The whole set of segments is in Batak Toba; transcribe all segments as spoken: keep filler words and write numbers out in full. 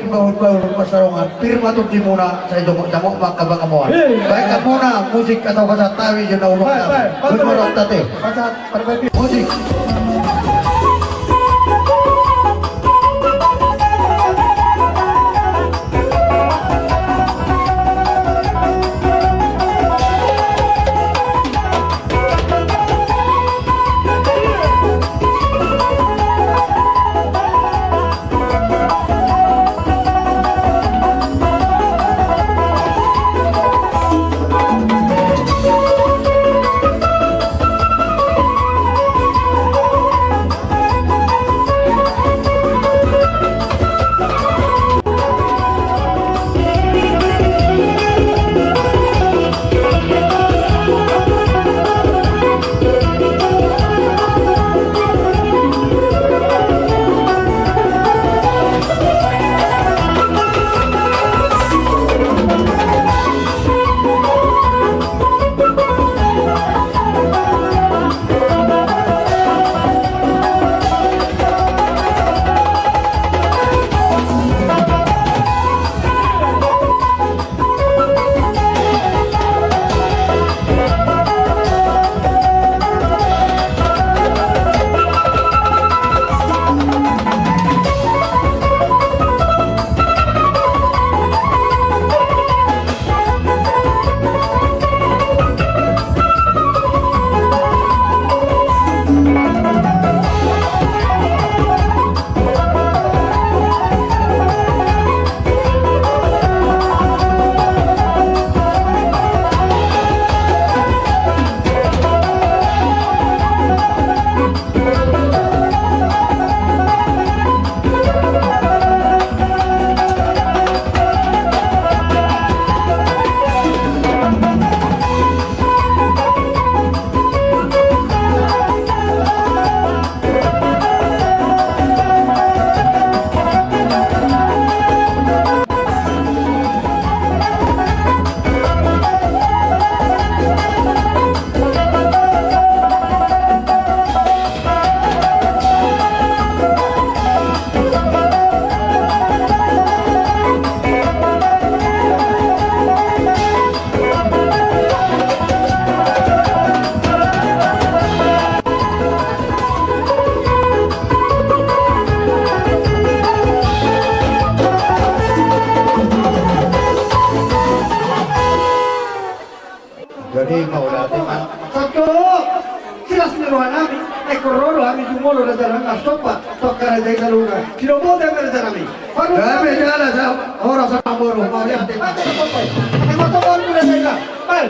Baul-baul pasarongan, pir ma tondimuna, sai jongkok-jongkok ma angka pangomoan. Baen hamuna musik atau pasahat hami jolo na ulang. Baen, baen, baen. Musik. Jadi mauliate ma. Satu, silas ni roha nami, ingkon ro do hami jumolo raja nami, na somba tu angka raja i na lunga. Sidohonon ma raja nami. Dame jala sa, horas ma boru, mauliate ma. Ingkon somba tu raja i na. Bal.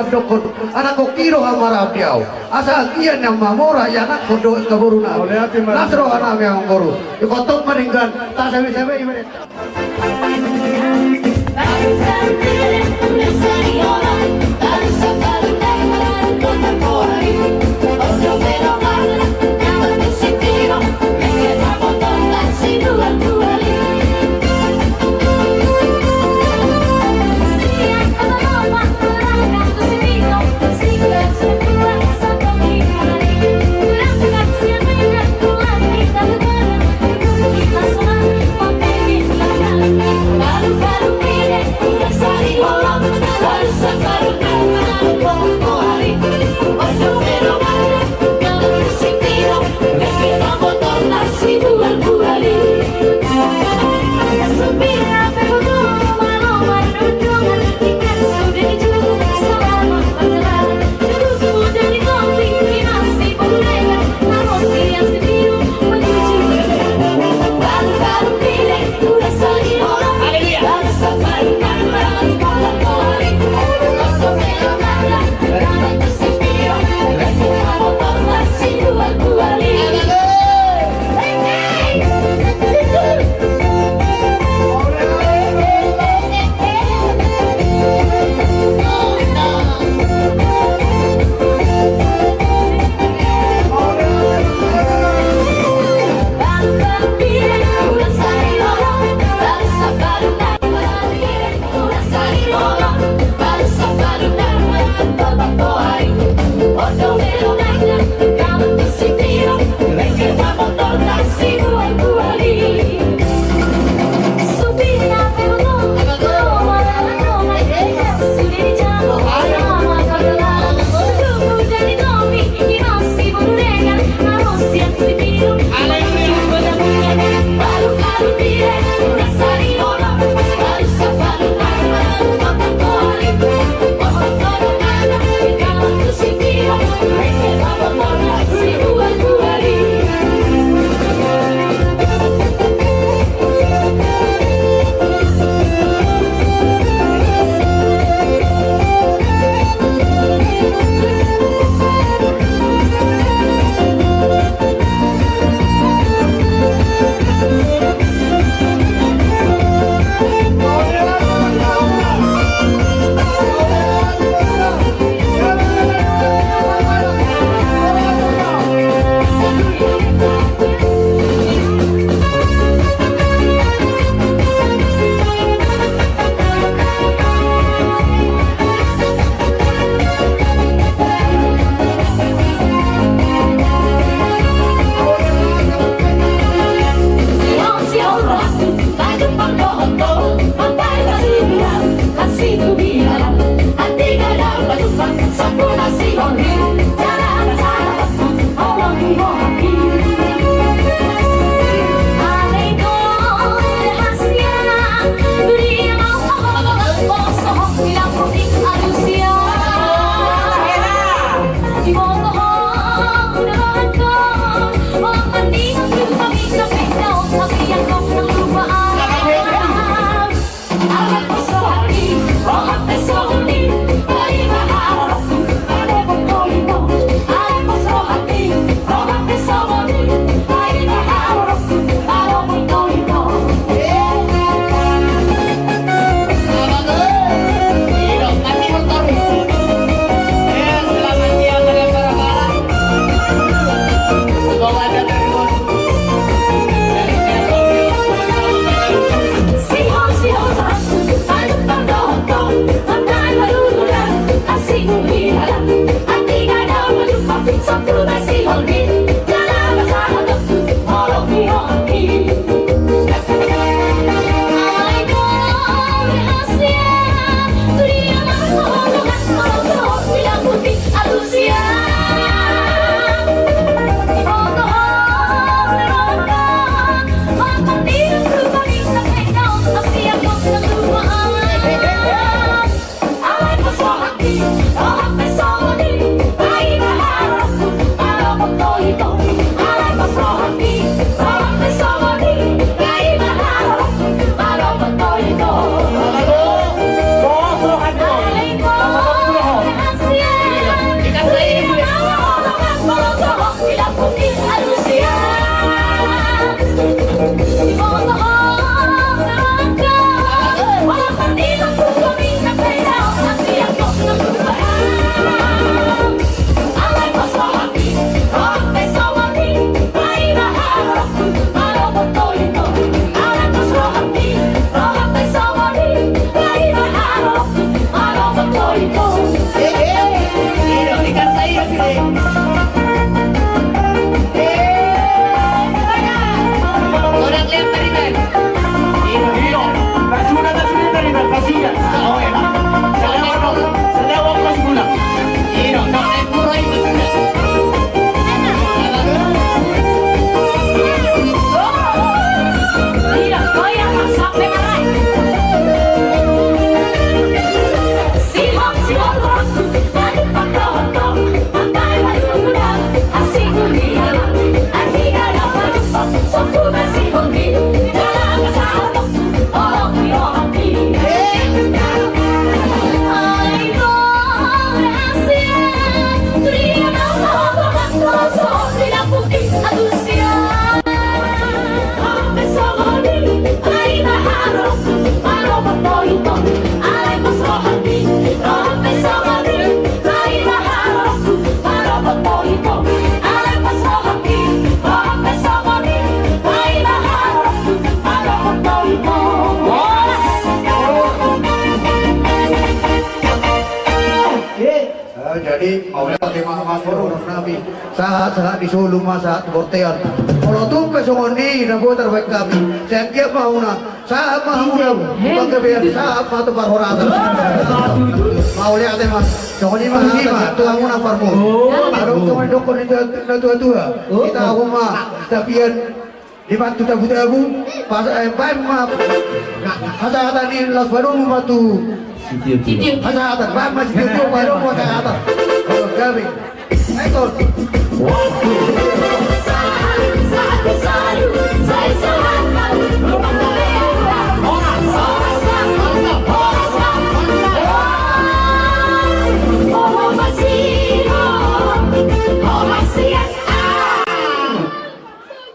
Dokkon, anakkonki do hamu maranggi au. Asa anggiat na mamora ianakhon dohot haborunami. Mauliate ma. Las rohanami amangboru. Ingkon tong ma denggan, tasabe-sabe iba denggan. Mauliate ma, ma, ma, nami. Sahat, sahat ni solu ma, sahat tu bontean. Molo tung pe songon i na boi tarbaen hami, sai anggiat ma hamuna. Sahat ma hamuna. Panggabean, sahat ma tu parhorasan. Mauliate ma. Songon i ma, songon i ma tu hamuna parmur. Adong songon i dokkon ni tua-, na tua-tua. Hita hamu ma tapian di bantu tabu-tabu, pas, eh, baen ma hasahatan i, laos padomu ma tu sitio-tio. Hasahatan, baen ma sitio-tio, padomu hasahatan. Gabe. Ayo, Ton. Waktu.